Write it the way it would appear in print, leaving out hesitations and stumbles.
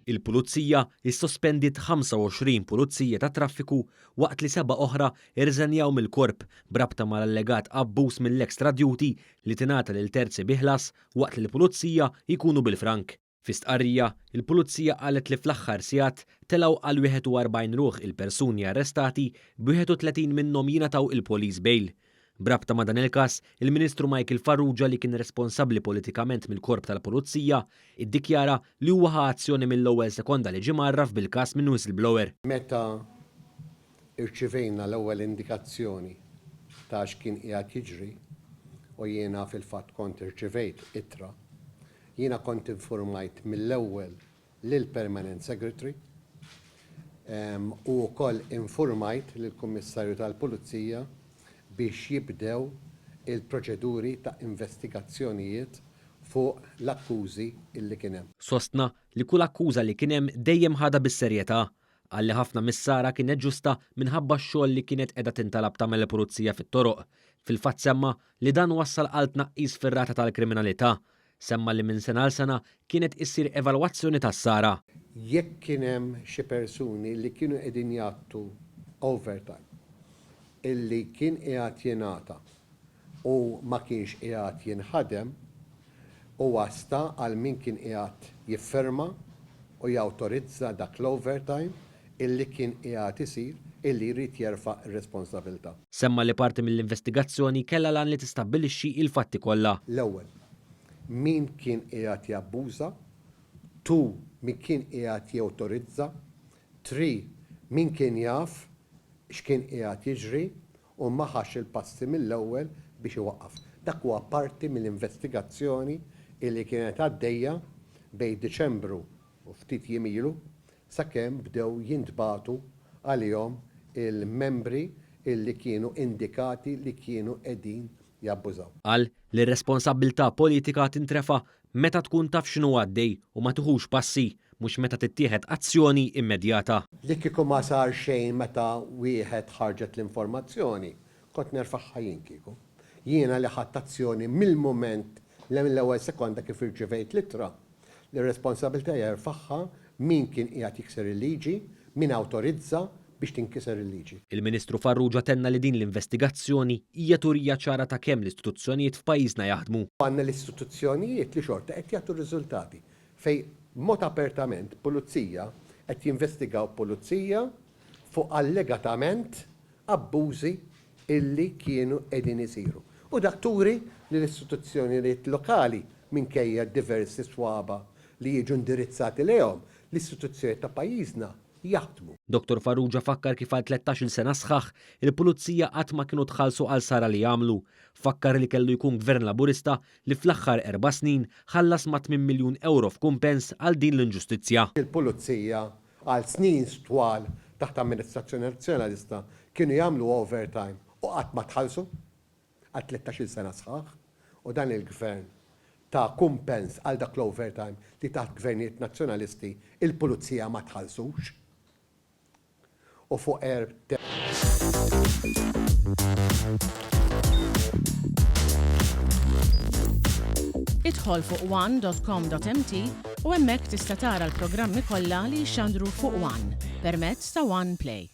Il-Pulizija issospendiet 25 pulizija tat-traffiku waqt li sebgħa oħra rriżenjaw mill-Korp b'rabta mal-allegat abbuż mill-extra duty li tingħata lil terzi bi ħlas waqt li l-Pulizija jkunu bil-frank. Fi stqarrija, il-Pulizija qalet li fl-aħħar sigħat telgħu għal 41 ruħ il-persuni arrestati b'31 minnhom jingħataw il-police bail. B'rabta ma' dan il-każ, il-Ministru Michael Farrugia li kien responsabbli politikament mill-Korp tal-Pulizija, iddikjara li huwa ħa azzjoni mill-ewwel sekonda li ġie mgħarraf bil-każ minn whistleblower. Meta rċivejna l-ewwel indikazzjoni ta' x'kien qiegħed jiġri, u jiena fil-fatt kont irċivejt ittra, jiena kont infurmajt mill-ewwel lill-Permanent Secretary u wkoll infurmajt lill-Kummissarju tal-Pulizija biex jibdew il-proċeduri ta' investigazzjonijiet fuq l-akkużi illi kien hemm. Sostna li kull akkuża li kien hemm dejjem ħadha bis-serjetà. Qal li ħafna mis-sara kienet ġusta minħabba x-xogħol li kienet qiegħda tintalab tagħmel il-Pulizija fit-toroq. Fil-fatt semma li dan wassal għal tnaqqis fir-rata tal-kriminalità. Semma li minn sena għal sena kienet issir evalwazzjoni tas-sara. Jekk kien hemm xi persuni li kienu qegħdin jgħattu overtime illi kien qiegħed jingħata u ma kienx qiegħed jinħadem, huwa sta għal min kien qiegħed jiffirma u jawtorizza dak l-overtime illi kien qiegħed isir illi jrid jerfa' r-responsabilità. Semma li parti mill-investigazzjoni kellha l-għan li tistabbilixxi l-fatti kollha. L-ewwel, min kien qiegħed jabbuża, two, min kien qiegħed jawtorizza, three, min kien jaf x'kien qiegħed jiġri u ma ħax il-passi mill-ewwel biex iwaqqaf. Dak huwa parti mill-investigazzjoni illi kienet għaddejja bejn Diċembru u ftit jiem ilu sakemm bdew jintbagħtu għalihom il-membri illi kienu indikati li kienu qegħdin jabbużaw. Qal li r-responsabbiltà politika tintrefa' meta tkun taf x'inhu għaddej u ma tiħux passi, mhux meta tittieħed azzjoni immedjata. Li kieku ma sar xejn meta wieħed ħarġet l-informazzjoni, kont nerfagħha jien kieku. Jiena li ħadt azzjoni mill-mument li mill-ewwel sekonda kif irċivejt l-ittra, li r-responsabilità jerfagħha min kien qiegħed jikser il-liġi, min awtorizza biex tinkiser il-liġi. Il-Ministru Farrugia tenna li din l-investigazzjoni hija turija ċara ta' kemm l-istituzzjonijiet f'pajjiżna jaħdmu. Għandna l-istituzzjonijiet li xorta qed jagħtu r-riżultati fejn b'mod apertament pulizija qed jinvestigaw pulizija fuq allegatament abbużi illi kienu qegħdin isiru. U dak turi li l-istituzzjonijiet lokali, minkejja d-diversi swaba' li jiġu indirizzati lejhom, l-istituzzjonijiet ta' pajjiżna jaħdmu. Dottor Farrugia fakkar kif għal tlettax-il sena sħaħ, il-Pulizija qatt ma kienu tħallsu għal sara li għamlu. Fakkar li kellu jkun Gvern Laburista li fl-aħħar erba' snin ħallas mat-tmien miljun ewro f'kumpens għal din l-inġustizzja. Il-Pulizija għal snin twal taħt amministrazzjoni Nazzjonalista kienu jagħmlu overtime u qatt ma tħallsu għal tlettax-il sena sħaħ u dan il-Gvern ta kumpens għal dak l-overtime li taħt Gvernijiet Nazzjonalisti il-Pulizija ma tħallsux u fuq Idħol fuq one dot com dot mt u hemmhekk tista' tara l-programmi kollha li jixxandru fuq one permezz ta' One Play.